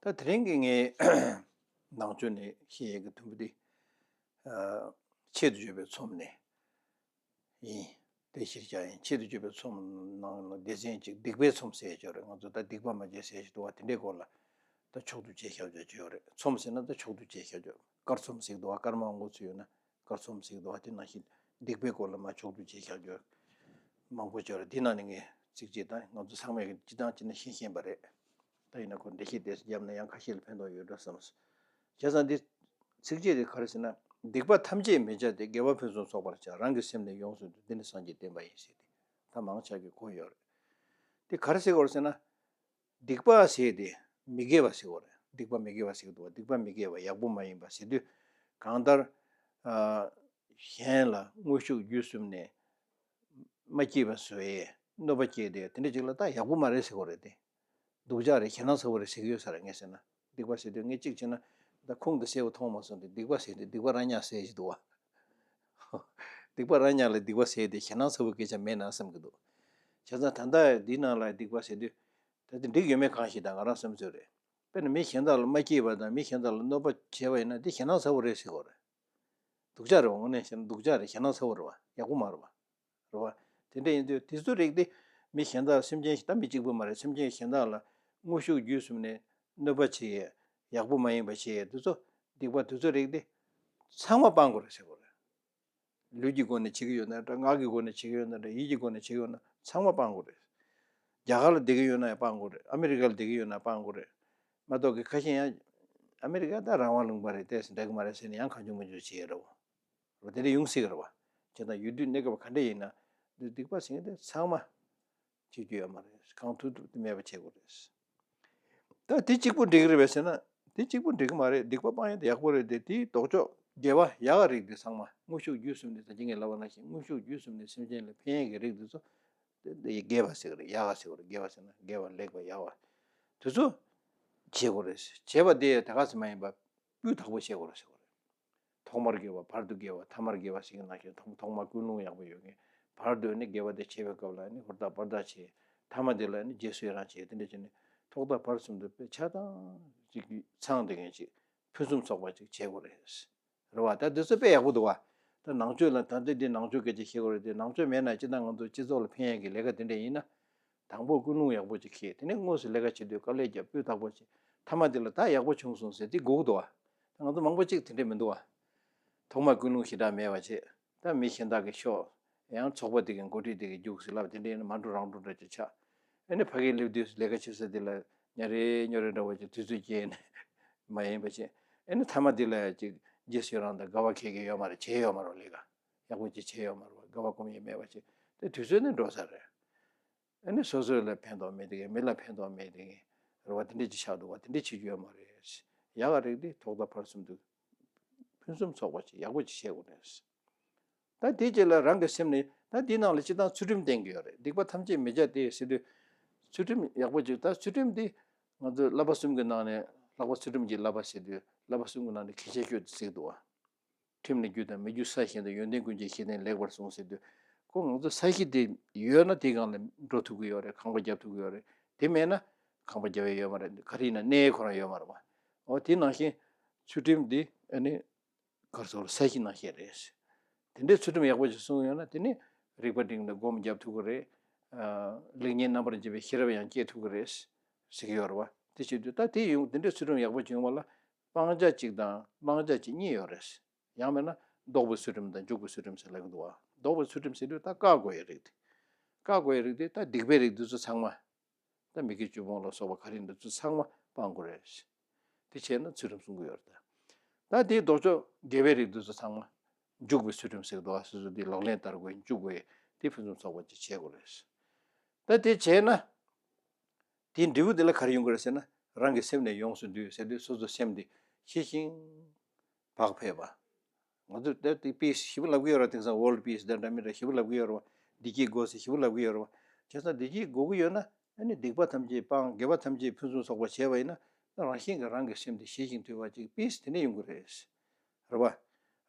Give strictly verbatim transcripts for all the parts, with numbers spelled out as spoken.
ད་དེ་རིང་གི་ངའི་ནང་ཆོས་ནས་བཤད་ཡས་ཀྱི་ཐུམ་བུ་འདི། ཨ། ཆེད་དུ་བརྗོད་པའི་ཚོམས་ནས་ཡིན། དེ་གཞིར་བཞག་ཡིན། ཆེད་དུ་བརྗོད་པའི་ཚོམས་ནང་ལ་སྡེ་ཚན་གཅིག་སྡིག་པའི་ཚོམས་ཟེར་ཡས་ཅིག་ཡོད་རེད། ང་ཚོ་ད་སྡིག་པ་མ་བྱེད་ཟེར་ཡས་ཅིག་འདུག་བ། དེ་འདྲའི་སྐོར་ལ་ད་ཕྱོགས་བསྡུས་བྱས་བཞག་ཡས་ཅིག་ཡོད་རེད། ཚོམས་ཟེར་ན་ད་ཕྱོགས་བསྡུས་བྱས་བཞག་ཡས། སྐར་ཚོམས་ཟེར་གྱི་འདུག་བ། སྐར་མ་མང་པོ་ཚུད་ཡོད་ན་སྐར་ཚོམས་ཟེར་གྱི་འདུག་བ། དེ་ནང་བཞིན་སྡིག་པའི་སྐོར་ལ་མར་ཕྱོགས་བསྡུས་བྱས་བཞག་ཡས་མང་པོ་ཅིག་ཡོད་རེད། འདི་ནང་ནས་ངས་ཚིགས་བཅད་དང་། ང་ཚོ་ཚང་མས་སྤྱིར་བཏང་བྱས་ན་ཤེས་ཤེས་པ་རེད། ད་ཡིན་ན་ཁོ་འགྲེལ་བཤད་དེ་བརྒྱབ་ན་ཡང་ཁ་ཤས་ལ་ཕན་ཐོགས་ཡོད་འགྲོ་བསམ། བྱས་ཙང་འདི་ཚིགས་བཅད་དེ་ག་རེ་ཟེར་ན། སྡིག་པ་ཐམས་ཅད་མི་བྱ་སྟེ། དགེ་བ་ཕུན་སུམ་ཚོགས་པར་བྱ། རང་གི་སེམས་ནི་ཡོངས་སུ་འདུལ། འདི་ནི་སངས་རྒྱས་བསྟན་པ་ཡིན་ཟེར་ཏེ། ད་མང་ཆེ་གིས་གོ་ཡོད་རེད། དེ་ག་རེ་ཟེར་གྱི་ཡོད་རེད་ཟེར་ན། སྡིག་པ་ཟེར་དེ་མི་དགེ་བ་ཟེར་གྱི་ཡོད་རེད། སྡིག་པ་མི་དགེ་བ་ཟེར་གྱི་འདུག་བ། སྡིག་པ་མི་དགེ་བ་ཡག་པོ་མ་ཡིན་པ་ཟེར་དུས། གང་ལྟར། ཨ། གཞན་ལ་དངོས་ཤུགས་བརྒྱུད་གསུམ་ནས་མ་སྐྱིད་པ་བཟོ་ཡས། གནོད་པ་སྐྱེལ་ཏེ་དེ་འདྲ་ཅིག་ལ་ད་ཡག་པོ་མ་རེད་ཟེར་གྱི་ཡོད་རེད་དེ། སྡུག་ཅག་རེད། ཞེད་སྣང་ཚ་པོ་རེད་ཟེར་གྱི་ཡོད་ས་རེད། ངས་ཟེར་ན། སྡིག་པ་ཟེར་དུས་ངས་གཅིག་བྱས་ན། ད་ཁུངས་དེ་གསལ་པོ་མཐོང་མ་སོང་སྟེ། སྡིག་པ་ཟེར་དུས་སྡིག་པ་ར་ཉག་ཟེར་ཞིག་འདུག་བ། སྡིག་པ་ར་ཉག་ལ་སྡིག་པ་ཟེར་དེ་ཞེད་སྣང་ཚ་པོ་སྐད་ཆ་མེད་ན་བསམ་གྱི་འདུག། བྱས་ཙང་ད་ལྟ་འདི་ནང་ལ་སྡིག་པ་ཟེར་དུས། ད་དེ་འགྲིག་ཡོད་མེད་གང་ཞིག་ད་ང་རང་བསམ་ཚོད་རེད། དཔེར་ན་མི་གཞན་དག་ལ་མ་སྐྱིད་པ་དང་མི་གཞན་དག་ལ་གནོད་པ་བྱས་པ་ཡིན་ན་དེ་ཞེད་སྣང་ཚ་པོ་རེད་ཟེར་གྱི་ཡོད་རེད། སྡུག་ཅག་རེད་བ། དངོས་གནས་བཤད་ན་སྡུག་ཅག་རེད། ཞེད་སྣང་ཚ་པོ་རེད་བ། ཡག་པོ་མ་རེད་བ། རེད་བ། དེ་འདྲ་ཡིན་དུས་དེ་ཚོའི་རིགས་དེ་མི་གཞན་དག་སེམས་ཅན་ཞིག་ད་མི་གཅིག་པུ་མ་རེད། སེམས་ཅན་གཞན་དག་ལ་དངོས་ཤུགས་བརྒྱུད་གསུམ་ནས་གནོད་པ་བྱེད་ཡས། ཡག་པོ་མ་ཡིན་པ་བྱེད་ཡས་དེ་ཚོ། སྡིག་པ་དེ་ཚོའི་རིགས་དེ་ཚང་མ་སྤང་དགོས་རེད་ཟེར་གྱི་ཡོད་རེད། ལུས་ཀྱི་སྒོ་ནས་བྱེད་ཀྱི་ཡོད་ན་འདྲ། ངག་གི་སྒོ་ནས་བྱེད་ཀྱི་ཡོད་ན་འདྲ། ཡིད་ཀྱི་སྒོ་ནས་བྱེད་ཀྱི་ཡོད་ན་ཚང་མ་སྤང་དགོས་རེད། རྒྱ་གར་ལ་བསྡད་ཀྱི་ཡོད་ན་ཡང་སྤང་དགོས་རེད། ཨ་མི་རི་ཀ་ལ་བསྡད་ཀྱི་ཡོད་ན་སྤང་དགོས་རེད། མ་གཏོགས་ཀྱི་ཁ་ཤས་ཡང་ཨ་མི་རི་ཀ་ད་རང་དབང་ལུང་པ་རེད། ཏོག་ཙམ་འགྲིག་གི་མ་རེད་ཟེར་ནས་ཡང་གང་བྱུང་མང་བྱུང་བྱེད་ཡས་རེད་བ། དེ་འདྲ་ཡོང་སྲིད་ཀྱི་རེད་བ། བྱས་ཙང་ཡུལ་དུས་གནས་སྐབས་ག་འདྲ་ཡིན་ན། འདི་སྡིག་པ་ཟེར་མཁན་དེ་ཚང་མ་བྱེད་རྒྱུ་ཡོད་མ་རེད། གང་ཐུབ་ཐུབ་དེ་མེད་པ་བྱེད་དགོས་རེད། ད་དེ་གཅིག་པུ་འགྲིག་གི་རེད་པས་ཟེར་ན། དེ་གཅིག་པུ་འགྲིག་གི་མ་རེད། སྡིག་པ་སྤང་ཡས་དེ་ཡག་པོ་རེད་དེ། དེའི་ལྡོག་ཕྱོགས་དགེ་བ་ཡག་ག་རིགས་དེ་ཚང་མ། དངོས་ཤུགས་བརྒྱུད་གསུམ་ནས། ད་གིན་ངས་ལབ་པ་ནང་བཞིན་དངོས་ཤུགས་བརྒྱུད་གསུམ་ནས་སེམས་ཅན་ལ་ཕན་ཡས་ཀྱི་རིགས་དེ་ཚོ། དེ་དེ་དགེ་བ་ཟེར་གི་རེད། ཡག་ག་ཟེར་གི་རེད། དགེ་བ་ཟེར་ན་དགེ་བ་ལེགས་པ་ཡག་པ་དེ་ཚོ་བྱེད་དགོས་རེད། བྱས་པ་དེ་དེ་ག་ཚོད་མ་ཡིན་པ་སྤུས་དག་པོ་བྱེད་དགོས་རེད་ཟེར་གི་རེད། ཐོག་མར་དགེ་བ། བར་དུ་དགེ་བ། ཐ་མར་དགེ་བ་ཟེར་གྱི་ནང་བཞིན། ཐོག་ཐོག་མར་ཀུན་སློང་ཡག་པོ་ཡོད་མཁན། བར་དུ་ནི་དགེ་བ་དེ་བྱེད་པའི་སྐབས་ལ་ནི་ཧུར་ཐག་འབད་ཐག་བྱེད། ཐ་མ་དེ་ལ་ནི་རྗེས་སུ་ཡི་རང་བྱེད། དེ་འདྲ་བྱས་ནས་ཐོག་མཐའ་བར་གསུམ་དུ་དཔེ་ཆ་ཚང་ཅིག་ཚང་བསྡད་མཁན་ཅིག་ཕུན་སུམ་ཚོགས་པ་ཅིག་བྱེད་དགོས་རེད། རེད་བ། ད་འདི་ཚོ་དཔེ་ཡག་པོ་འདུག་བ། ད་ནང་ཆོས་ལ། ད་ལྟ་འདི་ནང་ཆོས་སྐད་ཆ་བཤད་དགོས་རེད་དེ། ནང་ཆོས་མེད་ན་སྤྱིར་བཏང་ང་ཚོ་སྤྱི་ཚོགས་ལ་ཕན་ཡས་ཀྱི་ལས་ཀ་དེ་འདྲ་ཡིན་ན། དང་པོ་ཀུན་སློང་ཡག་པོ་ཅིག་འཁྱེར། དེ་ནས་དངོས་སུ་ལས་ཀ་བྱེད་དུས་དཀའ་ལས་རྒྱབ། སྤུས་དག་པོ་བྱེད། ཐ་མ་དེ་ལ་ད་ཡག་པོ་བྱུང་སོང་ཟེར་དེ་དགོས་ཀྱི་འདུག་བ། ད་ང་ཚོ་མང་པོ་ཅིག་དེ་འདྲས་མི་འདུག་བ། ཐོག་མར་ཀུན་སློང་ཞེ་དྲག་མེད་པ་བྱེད། ད་མི་གཞན་དག་གིས་ཤོག། ཡང་ཚོགས་པ་དེ་གི་འགོ་ཁྲིད་དེ་གིས་རྒྱུགས་ཟེར་ལབ། དེ་འདྲས་ཡིན་ན་མ་འགྲོ་རང་འགྲོ་འདྲ་ཅིག་ཆགས། ཨ་ནི་ཕ་གིར་སླེབས་དུས་ལས་ཀ་བྱེད་ས་དེ་ལ་ཉ་རེ་ཉོ་རེ་འདྲ་བོ་ཅིག་དུས་ཚོད་སྐྱེལ་ནས་མ་ཡིན་པ་བྱེད། ཨ་ནི་ཐ་མ་དེ་ལ་ཅིག་རྗེས་སུ་ཡི་རང་དང་དགའ་བ་ཁྱད་ཀྱི་ཡོད་མ་རེད། བྱས་ཡོད་མ་རེད་ལས་ཀ། ཡག་པོ་ཅིག་བྱས་ཡོད་མ་རེད་བ། དགའ་བ་སྒོམ་ཡས་མེད་པ་བྱེད། དེ་དུས་ཚོད་ནི་འགྲོ་ས་རེད། ཨ་ནི་སོ་སོ་ལ་ཕན་ཐོགས་མེད་དེ་གི། མི་ལ་ཕན་ཐོགས་མེད་དེ་གི་རེད་བ། དེ་འདྲས་ཅིག་ཆགས་འདུག་བ། དེ་འདྲས་བྱེད་རྒྱུ་ཡོད་མ་རེད། ཡག་ག་རིགས་དེ་ཐོག་མཐའ་བར་གསུམ་དུ་ཕུན་སུམ་ཚོགས་པ་ཅིག་ཡག་པོ་ཅིག་བྱེད་དགོས་རེད། ད་དེའི་རྗེས་ལ་རང་གི་སེམས་ནི། ད་དེའི་ནང་ལ་སྤྱིར་བཏང་ཚུལ་ཁྲིམས་བསྟན་གྱི་ཡོད་རེད། སྡིག་པ་ཐམས་ཅད་མི་བྱ་སྟེ་ཟེར་དུས། ཚུལ་ཁྲིམས་ཡག་པོ་ཅིག་ད་ཚུལ་ཁྲིམས་འདི་ང་ཚོའི་བསླབ་པ་གསུམ་གྱི་ནང་ནས། ལྷག་པར་ཚུལ་ཁྲིམས་ཀྱི་བསླབ་པ་ཟེར་དུས་བསླབ་པ་གསུམ་གྱི་ནང་ནས་གལ་ཆེ་ཤོས་དེ་ཟེར་གྱི་འདུག་བ། ཁྲིམས་ལས་རྒྱུ་དང་མི་རྒྱུ་ས་གཞན་དང་། ཡོན་ཏན་ཀུན་གྱི་གཞི་རྟེན་ལེགས་པར་བཟུང་ཟེར་དུས། ཁོ་ང་ཚོ་ས་གཞི་དེ་ཡོད་ན་དེའི་སྒང་ལ་འགྲོ་ཐུབ་ཀྱི་ཡོད་རེད། ཁང་པ་རྒྱབ་ཐུབ་ཀྱི་ཡོད་རེད། དེ་མེད་ན་ཁང་པ་རྒྱབ་ཡས་ཡོད་མ་རེད། ག་རེ་ཡིན་ན་གནས་ཡས་ཁོ་རང་ཡོད་མ་རེད་བ། འོ་དེ་ནང་བཞིན་ཚུལ་ཁྲིམས་འདི་ཨ་ནི་ག་རེ་ཟེར། ས་གཞི་ནང་བཞིན་རེད། དེ་འདྲའི་ཚུལ་ཁྲིམས་ཡག་པོ་ཞིག་བསྲུངས་ཡོད་ན་དེ་ནི་རིག་པ་སྒྲིམ་ནས་སྒོམ་རྒྱབ་ཐུབ་ཀྱི་རེད། ཨ། ལེགས་ཉེས་རྣམ་པར་འབྱེད་པའི་ཤེས་རབ་ཡང་སྐྱེ་ཐུབ་ཀྱི་རེད་ཟེར་གྱི་ཡོད་རེད་བ། དེ་བྱེད་དུས་ད་དེ་ཡོང་། དེ་འདྲའི་ཚུལ་ཁྲིམས་ཡག་པོ་ཅིག་ཡོང་བ་ལ་སྤང་བྱ་གཅིག་དང་སྤང་བྱ་གཅིག་གཉིས་ཡོད་རེད། ཡང་མིན་ན་ལྡོག་པའི་ཚུལ་ཁྲིམས་དང་འཇུག་པའི་ཚུལ་ཁྲིམས་ཟེར་ལབ་ཀྱི་འདུག་བ། ལྡོག་པའི་ཚུལ་ཁྲིམས་ཟེར་དུས་ད་བཀག་དགོས་ཡས་རིགས་དེ། བཀག་དགོས་ཡས་རིགས་དེ་ད་སྡིག་པའི་རིགས་དེ་ཚོ་ཚང་མ། ད་མི་དགེ་བཅུ་སྤོང་ལ་སོགས་པ་ག་རེ་འདི་ཚོ་ཚང་མ་སྤང་དགོས་རེད། དེ་བྱས་ན་ཚུལ་ཁྲིམས་སྲུང་གི་ཡོད་རེད་ད། ད་དེའི་ལྡོག་ཕྱོགས་དགེ་བའི་རིགས་འདི་ཚོ་ཚང་མ། འཇུག་པའི་ཚུལ་ཁྲིམས་ཟེར་གི་འདུག་བ། སོ་སོ་དེ་ལག་ལེན་བསྟར་དགོས། འཇུག་དགོས། དེ་ཕུན་སུམ་ཚོགས་པ་ཅིག་བྱེད་དགོས་རེད། ད་དེ་བྱས་ན། དེའི་འབྲས་བུ་དེ་ལ་ག་རེ་ཡོང་གི་རེད་ཟེར་ན། རང་གི་སེམས་ནི་ཡོངས་སུ་འདུལ་ཟེར་དུས་སོ་སོ་སེམས་དེ་ཤེས་ཤིང་བག་ཕེབས་པ། ང་ཚོས་ད་དེ་པིས་ཞེ་པོ་ལབ་ཀྱི་ཡོད་རེད། དེང་སང་ཝོལཌ་པིས་དེ་འདྲ་མི་འདྲ་ཞེ་པོ་ལབ་ཀྱི་ཡོད་རེད་བ། བདེ་སྐྱིད་དགོས་ཟེར་ཞེ་པོ་ལབ་ཀྱི་ཡོད་རེད་བ། བྱས་ཙང་བདེ་སྐྱིད་དགོས་ཀྱི་ཡོད་ན། ཨ་ནི་སྡིག་པ་ཐམས་ཅད་སྤང་། དགེ་བ་ཐམས་ཅད་ཕུན་སུམ་ཚོགས་པར་བྱས་པ་ཡིན་ན། རང་བཞིན་གྱིས་རང་གི་སེམས་དེ་ཞི་ཞིང་དུལ་བ་ཅིག་པིས་དེ་ནས་ཡོང་གི་རེད། རེད་བ།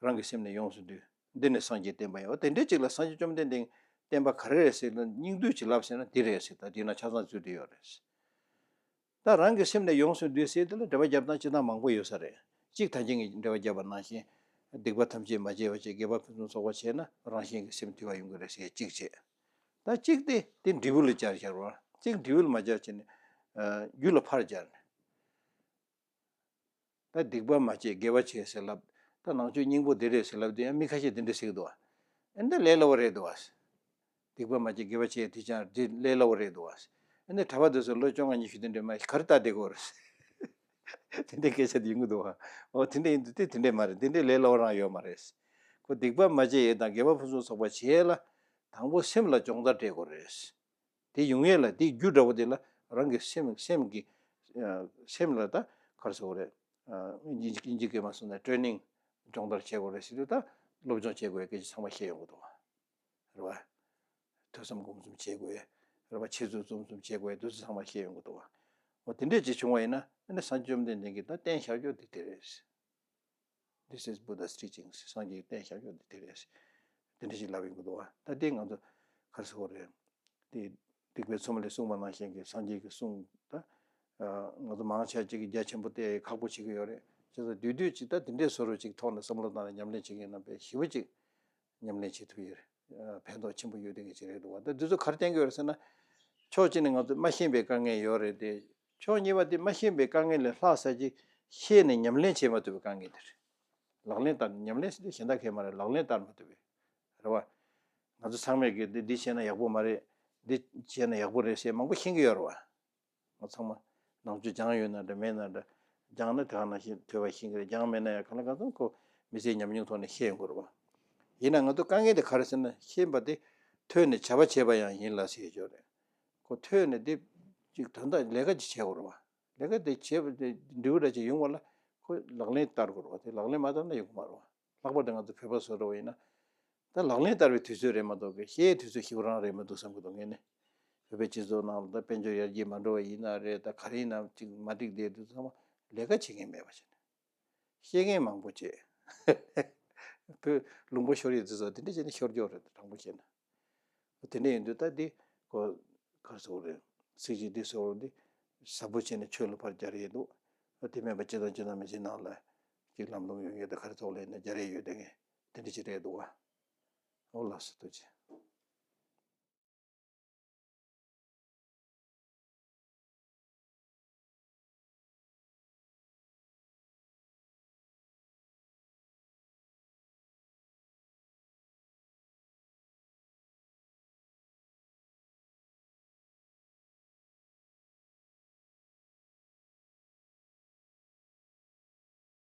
རང་གི་སེམས་ནི་ཡོངས་སུ་འདུལ། འདི་ནི་སངས་རྒྱས་བསྟན་པ་ཡིན། འོ་དེ་འདྲའི་ཅིག་ལ་སངས་རྒྱས་བཅོམ་ལྡན་འདས་བསྟན་པ་ག་རེ་རེད་ཟེར་ན། སྙིང་བསྡུས་ཅིག་ལབ་ཟེར་ན་འདི་རེད་ཟེར། ད་འདི་ན་ཆ་ཚང་ཚུད་དེ་ཡོད་རེད། ད་རང་གི་སེམས་ནས་ཡོངས་སུ་འདུལ་ཟེར་དེ་ལ་འགྲེལ་པ་རྒྱབ་སྟངས་ཅི་ལྟར་མང་པོ་ཡོད་ས་རེད། གཅིག་ད་གིན་གྱི་འགྲེལ་པ་བརྒྱབ་པ་ནང་བཞིན། སྡིག་པ་ཐམས་ཅད་མ་བྱས་པ་བྱས། དགེ་བ་ཕུན་སུམ་ཚོགས་པ་བྱས་ན་རང་བཞིན་གྱིས་སེམས་དུལ་བ་ཡོང་གི་རེད་ཟེར་གཅིག་བྱས། ད་གཅིག་དེ་དེ་འབྲས་བུ་ལ་སྦྱར་བཞག་པ། གཅིག་འབྲས་བུ་ལ་མ་སྦྱར་བྱས་ནས་རྒྱུ་ལ་ཕར་སྦྱར་ནས། ད་སྡིག་པ་མ་བྱས་དགེ་བ་བྱས་ཟེར་ལབ། ད་ནང་ཆོས་སྙིང་པོ་འདི་རེད་ཟེར་ལབ་དུས་ཡང་མི་ཁ་ཤས་འདི་འདྲ་ཟེར་གི་འདུག་བ། ཨེ་འདི་ལས་སླ་བོ་རེད་འདུག་བ། སྡིག་པ་མ་བྱས་དགེ་བ་བྱས་དེ་ཅང་འདི་ལས་སླ་བོ་རེད་འདུག་བ། ཨེ་འདི་གྲྭ་པ་འདི་ཚོ་ལོ་བཅོ་ལྔ་ཉི་ཤུ་དེ་འདྲ་མ་ག་རེ་ལྟ་བསྡད་དགོས་རེད། དེ་འདྲའི་སྐད་ཆ་དེ་ཡོང་གི་འདུག་བ། འོ་དེ་འདྲ་ཡིན་དུས་དེ་དེ་འདྲ་མ་རེད། དེ་འདྲའི་ལས་སླ་བོ་རང་ཡོད་མ་རེད། ཁོ་སྡིག་པ་མ་བྱས་ཡས་དང་དགེ་བ་ཕུན་སུམ་ཚོགས་པ་བྱས་ལ། དང་པོ་སེམས་ལ་སྦྱོང་བརྡར་སྤྲད་དགོས་རེད། དེ་ཡོང་ཡས་ལ་དེ་རྒྱུ་འདྲ་བོ་དེ་ལ་རང་གི་སེམས་སེམས་ཀྱི་ཨ་སེམས་ལ་ད་ག་རེ་ཟེར་དགོས་རེད། ཨ་དབྱིན་ཇི་དབྱིན་ཇི་སྐད་མ་སོང་ན་ཊེ་ནིང་སྦྱོང་བརྡར་བྱེད་དགོས་རེད་ཟེར་དུས། ད་སློབ་སྦྱོང་བྱེད་དགོས་ཡས་སྐད་ཆ་ཚང་མ་བཤད་ཡོང་གི་འདུག་བ། རེད་བ། ཐོས་བསམ་སྒོམ་གསུམ་བྱེད་དགོས་ཡས། རེད་བ། འཆད་རྩོད་རྩོམ་གསུམ་བྱེད་དགོས་ཡས། དེ་ཚོ་ཚང་མ་བཤད་ཡོང་གི་འདུག་བ། འོ་དེ་འདྲས་ཅིག་བྱུང་བ་ཡིན་ན། ཨ་ནི་སངས་རྒྱས་བཅོམ་ལྡན་འདས་ཀྱིས་ད་བསྟན་བཞག་རྒྱུ་དེ་དེ་རེད། This is Buddha's teachings. སངས་རྒྱས་ཀྱིས་བསྟན་བཞག་རྒྱུ་དེ་དེ་རེད། དེ་འདྲ་ཞིག་ལབ་ཡོང་གི་འདུག་བ། ད་དེ་ང་ཚོ་ག་རེ་ཟེར་དགོས་རེད། དེ་སྡིག་པའི་ཚོམས་ལས་གསུངས་པ་ནང་བཞིན་གྱི་སངས་རྒྱས་ཀྱིས་གསུངས། ད་ང་ཚོ་མང་ཆེ་ཅིག་གིས་རྒྱ་ཆེན་པོ་བལྟ་ཡས་ཁག་པོ་བྱེད་ཀྱི་ཡོད་རེད། བྱས་ཙང་དུས་དུས་ཅིག་ད་དེ་འདྲའི་བཟོ་འདྲ་ཅིག་ཐོག་ནས་བསམ་བློ་བཏང་ནས་ཉམས་ལེན་བྱེད་མཁན་རྣམ་པས་ཞེ་པོ་ཅིག་ཉམས་ལེན་བྱེད་ཐུབ་ཡོད་རེད། ཕན་ཐོགས་ཆེན་པོ་ཡོད་བསྡད་མཁན་ཅིག་རེད་འདུག་བ། ད་འདི་ཚོ་ག་རེ་བསྟན་གྱི་ཡོད་རེད་ཟེར་ན། ཕྱོགས་གཅིག་ནས་ང་ཚོ་མ་ཤེས་པའི་དཀའ་ངལ་ཡོད་རེད་དེ། ཕྱོགས་གཉིས་པ་དེ་མ་ཤེས་པའི་དཀའ་ངལ་ལས་ལྷག་ས་ཅིག་ཤེས་ནས་ཉམས་ལེན་བྱེད་མ་ཐུབ་པའི་དཀའ་ངལ་དེ་རེད། ལག་ལེན་བསྟར། ཉམས་ལེན་ཟེར་དུས་གཞན་དག་གས་མ་རེད། ལག་ལེན་བསྟར་མ་ཐུབ་པའི། རེད་བ། ང་ཚོ་ཚང་མས་ཀྱི་འདི་འདི་བྱས་ན་ཡག་པོ་མ་རེད། འདི་བྱས་ན་ཡག་པོ་རེད་ཟེར་མང་པོ་ཤེས་ཀྱི་ཡོད་རེད་བ། ང་ཚང་མ་ནང་ཆོས་སྦྱངས་ཡོད་ན་འདྲ་མེད་ན་འདྲ། སྦྱངས་ན་དེ་ག་ནང་བཞིན་ཐོས་པ་ཤེས་ཀྱི་རེད། སྦྱངས་མེད་ན་ཡང་གང་ལ་གང་འཚམ་ཁོ་མི་ཚེའི་ཉམས་མྱོང་ཐོག་ནས་ཤེས་ཡོང་གི་རེད་བ། ཡིན་ན་ང་ཚོ་དཀའ་ངལ་དེ་ག་རེ་ཟེར་ན། ཤེས་པ་དེ་ཐོས་ནས་བྱ་བ་བྱེད་པ་ཡང་ཡིན་ལ་ཟེར་ཡོད་རེད། ཁོ་ཐོས་ནས་དེ་ཅིག་ད་ལྟ་ལས་ཀ་ཅིག་བྱེད་དགོས་རེད་བ། ལས་ཀ་དེ་བྱེད་པ་དེ་འབྲས་བུ་འདྲ་ཅིག་ཡོང་བ་ལ་ཁོ་ལག་ལེན་བསྟར་དགོས་རེད་བ། དེ་ལག་ལེན་མ་བསྟར་ན་ཡོང་གི་མ་རེད་བ། ལྷག་པར་དུ་ང་ཚོ་བོད་པ་བཟོ་འདྲ་བ་ཡིན་ན། ད་ལག་ལེན་བསྟར་བའི་དུས་ཚོད་རེད་མ་གཏོགས་ཀྱི་ཤེས་དུས་ཚོད་ཞེ་པོ་རང་རེད་མ་གཏོགས་བསམ་གྱི་འདུག་ངས་ནི། བོད་པའི་སྤྱི་ཚོགས་ནང་ལ་ད་དཔལ་འབྱོར་ཡར་རྒྱས་མ་འགྲོ་བ་ཡིན་ན་རེད། ད་ག་རེ་ཡིན་ནའང་ཅིག་མ་འགྲིག་བསྡད་དུས་ཚང་མ་ལས་ཀ་བྱེད་མཁན་མེད་པ་བྱས་ནས། ཤེས་མཁན་མང་པོ་བྱས། བོད་ལུང་པ་ཤོར་ཡས་དེ་ཚོ་དེ་འདྲ་བྱས་ནས་ཤོར་རྒྱུ་རེད། དྲང་པོ་བཤད་ན། དེ་འདྲ་ཡིན་དུས་ད་འདི་ཁོ་ག་རེ་ཟེར་དགོས་རེད། ཚིག་གཅིག་འདི་ཟེར་བ་འདི་ཟབ་པོ་བྱས་ནས་ཆོས་ལ་ཕར་སྦྱར་ཡས་འདུག་དེ་མིན་པ་སྤྱིར་བཏང་སྤྱིར་བཏང་མི་ཚེའི་ནང་ལ་ཅིག་ལམ་ལྷོང་ཡོང་ཡས་དང་ག་རེ་ཐོག་ལ་ཡིན་ན་སྦྱར་ཡས་ཡོད་དེ། ངས་དེ་འདྲ་ཅིག་རེད་འདུག་བ། འོ་ལགས་སོ། ཐུགས་རྗེ་ཆེ།